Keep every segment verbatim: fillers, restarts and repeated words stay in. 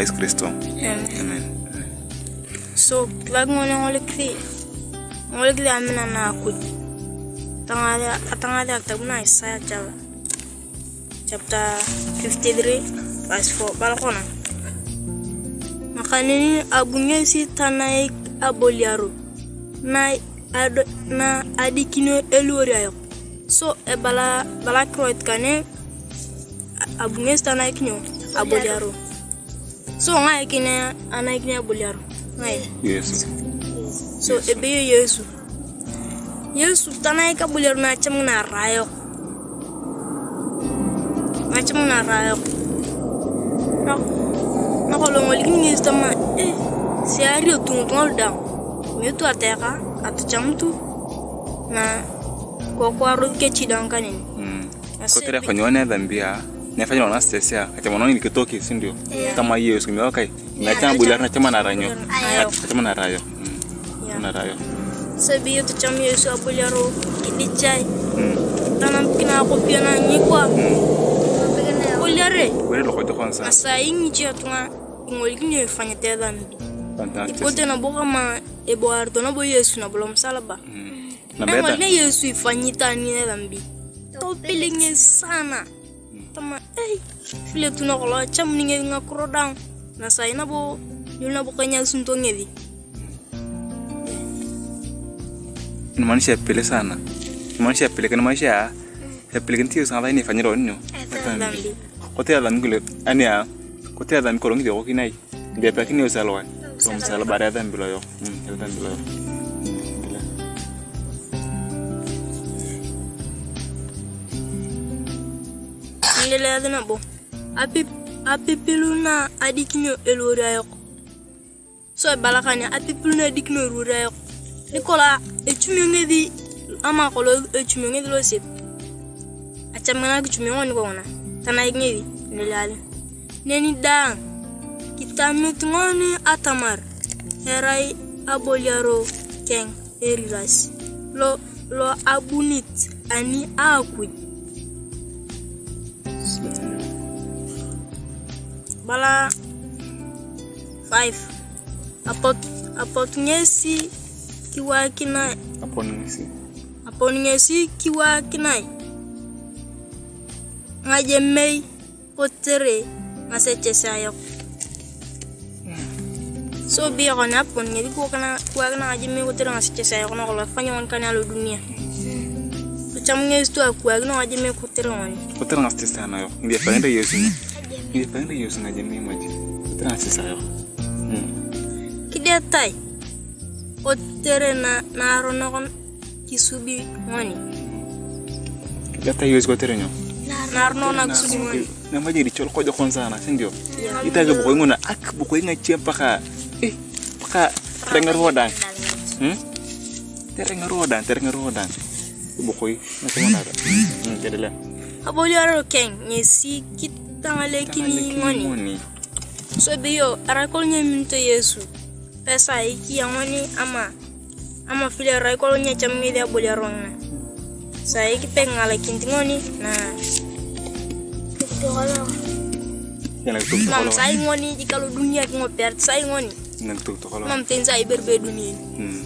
Yesu Kristo. Amen. Amen. So, kilak ngoni engolikisi, engolikisi amina na Akuj. Atangaari, atangaari akitabu na Isaya chapter fifty-three, verse four, bala kona. Nakaneni abu ngesi tanaik aboliaro na ado-, na adikinio eliwor ayok. So, ebala, bala akiroit kane, a-, abu ngesi tanaik nyo? Aboliaro. So, ngae kine anaikin aboliaro? Ngae? Yesu. So, ebeyo Yesu. Yesu tanaik aboliaro na acham ngina arayok. Na acham ngina arayok. Nak-, nakolong engolikini ngesi tama, eh, siario tu ngitunga lu daang. Metu ateka, atucham tu. Na, kokuaros kechi daang kaneni. Mm. Kotere akonyo na edhambi a, na efanya wana sitesi a, kachama wana ngini kitoki, si ndio? Yeah. Tama Yesu, kimeo kai. Yeah, nachama bular, nachama naranyo. Ayok. Nachama narayo. Mm. Yeah. Narayo. Sabi yo tucham Yesu aboliaro kidichai. Mm. Tanam kina akopia na nyikwa. Mm. Aboliare. Wele lokojokon sa. Asai ngiche tunga ingolikinio ifanyete edhambi. Fantastic. Ipote nabo kama eboarito nabo Yesu nabo lomusalaba. Mm. Nabo engol edhambi. Ne Yesu ifanyita ni edhambi. Topili ngesi sana. Tama, ei, vile tu nakolong achamuni ngesi ngakiro daang, nasai nabo, nyul nabo kanyasunito ngesi. Inamaanisha epil sana. Inamaanisha epilikin maisha, epilikin tiyo sana ini ifanyiro nyo? Etambi. Kote edhambi kule, ani a, kote edhambi kolong kidiokokini ai? Ngepekini Yesu alowae? Lomusalaba. Lomusalaba, are edhambi loyo. Mm, edhambi loyo. Mm, endelea. Endelea nabo. Apip-, apipilu na adikinio eliwor ayok. So, ebalakani apipilu na adikinio eliwor ayok. Nikolong echumio ngesi, ama kolong echumio ngesi losep. Acham ngina kichumio ngoni kongina. Tanaik ngesi, endelea. Neni daang, kitamit ngoni atamar erai aboliaro keng. Eriras lo, lo abunit ani a Akuj. Bala five. Apot, apot ngesi kiwakinae. Apon ngesi. Apon ngesi kiwakinae ngajemei kotere ngasechesea yok. So, bi ekon apon ngesi kiwakina, kiwakina ngajemei kotere ngasechesea yok nakolong efanya ngoni kane alodunia. Tocham ngesi tu akiwakina ngajemei kotere ngoni. Kotere ngasechesea na yok. Ngesi epakinete Yesu nyo? Ngesi epakinete Yesu ngajemei moji. Kotere ngasechesea yok. Hmm. Kidetai kotere na, naaronok kisubi ngoni. Kidetai Yesu kotere nyo? Naaronok na kisubi ngoni. Namaji iricho lokojokon sana, si ndio? Yeah. Ita kibukoi nguna, akibukoi ngache mpaka, eh, mpaka terengaruo dang. Hmm? Terengaruo dang, terengaruo dang. Kibukoi, ngache nguna. Hmm, endelea. Aboliaro keng ngesi kitangalekini ngoni. So, beyo, arai kolong nyeminito Yesu, pesai kiya ngoni ama, ama vile erai kolong nyecham ngesi aboliaro ngina. Sai kipek ngalakinit ngoni na. Mam sai ngoni jik alodunia kingopiarit sai ngoni. Mam teni sai ibere be dunia. Hmm.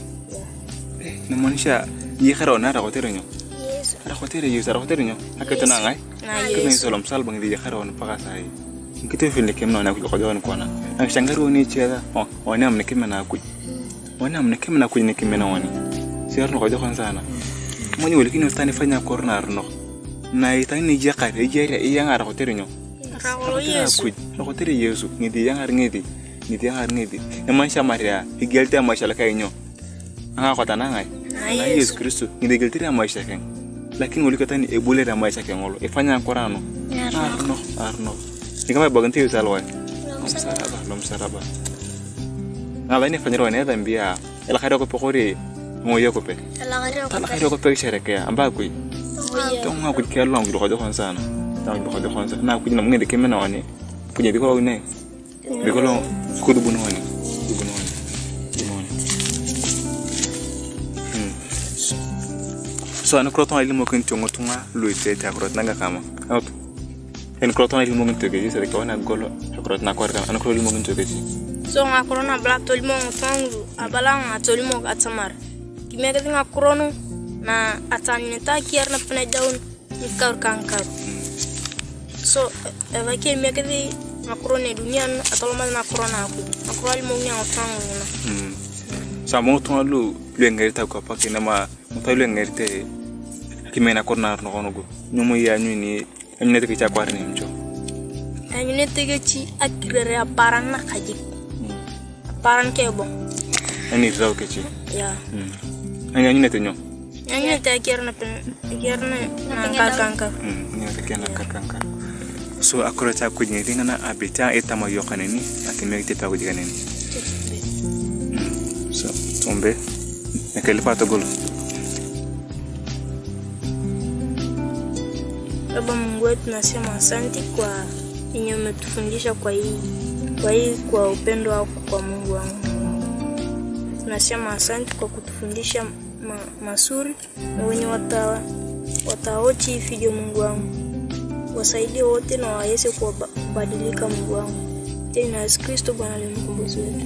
Eh, namaanisha, iyakara ona ara kotere nyo? Yesu. Ara kotere Yesu, ara kotere nyo? Aketu na ngai? Na Yesu. Yesu. Yesu alomsalaba ngesi iyakara ona mpaka sai. Ngikitopil nikim na ona kujokojokon kona. Nakishangario ni icheza. O, oni am nikimina Akuj. Oni am nikimina Akuj nikimina oni. Siar nokojokon sana. Mwenye ulikini ustani fanya koro na arunok. Na itani ni iyakar, iyakar, iyakar kotere nyo? Ara kotere Yesu. Akuj, ara kotere Yesu. Ngesi iyakar ngesi. Ngesi iyakar ngesi. Emaisha Maria, igelte emaisha lakainyo? Angakot anangai? Na Yesu Kristo, ngesi egelitere emaisha keng. Lakini ngolo ketani eboliare emaisha keng ngolo, ifanya ngakiro anu. Aruno, aruno. Nikama ibokinit Yesu alowae? Lomsaraba, lomsaraba. Ngalai nifanyere wane edhambi a, elakari okope kori ngoi okope? Elakari okope. Talakari okope kisherekea, amba akui. Ngoi. Tong'o akui kelu ngakui lokojokon sana. Ngakui lokojokon sana. Na akui namu ngesi kimina wane. Punye dikolo ne. Bikolo kudubunoni, kudubunoni, kudubunoni. Hmm. So, anukuro tung'a ilimokin tiong tung'a lu itete akuro tangakama. Out. Anukiro tokona ilimokinito kesi, sodi kewon agol, anukiro tokona akwaar kang, anukiro ilimokinito kesi. So, ngakiro nabala atolimo ngitung'a ngulu, abala ngakiro atolimo atamar kimiekis ngakiro nu na ataanyuneta akiyar napanajaun ngikaru ka ngikaru. So, esaki emiekis ngakiro na edunia nu atolomasi ngakiro na Akuj, ngakiro alimokini ngitung'a ngulu na. Mm. So, amo ngitung'a lu, lu engerete akwap akin, ama ngitung'a lu engerete akimiek nakiro naaronok nugu, nyomoi ianyuni Anyunete kech akwaar na emicho. Anyunete kech akirere apaaran nakajik. Apaaran kebong. Ani irirau kech. Ya. Ani anyunete nyo? Anyunete akiar na pen, akiar na nangkar kangkar. Anyunete akiar nangkar kangkar. So, akoro cha Akuj ngesi ngana abita etama yo kaneni, akimekite pa Akuj kaneni. So, tumbe, ekelipa togolo. Baba Mungu wetu, tunasema asante kwa yenye umetufundisha kwa hii, kwa hii, kwa upendo wako kwa Mungu wangu. Tunasema asante kwa kutufundisha ma, mazuri na wenye wata, wataochi hii video, Mungu wangu. Wasaidie wote na waweze kuba, kubadilika, Mungu wangu. Tena Yesu Kristo Bwana aliye mkombozi wetu.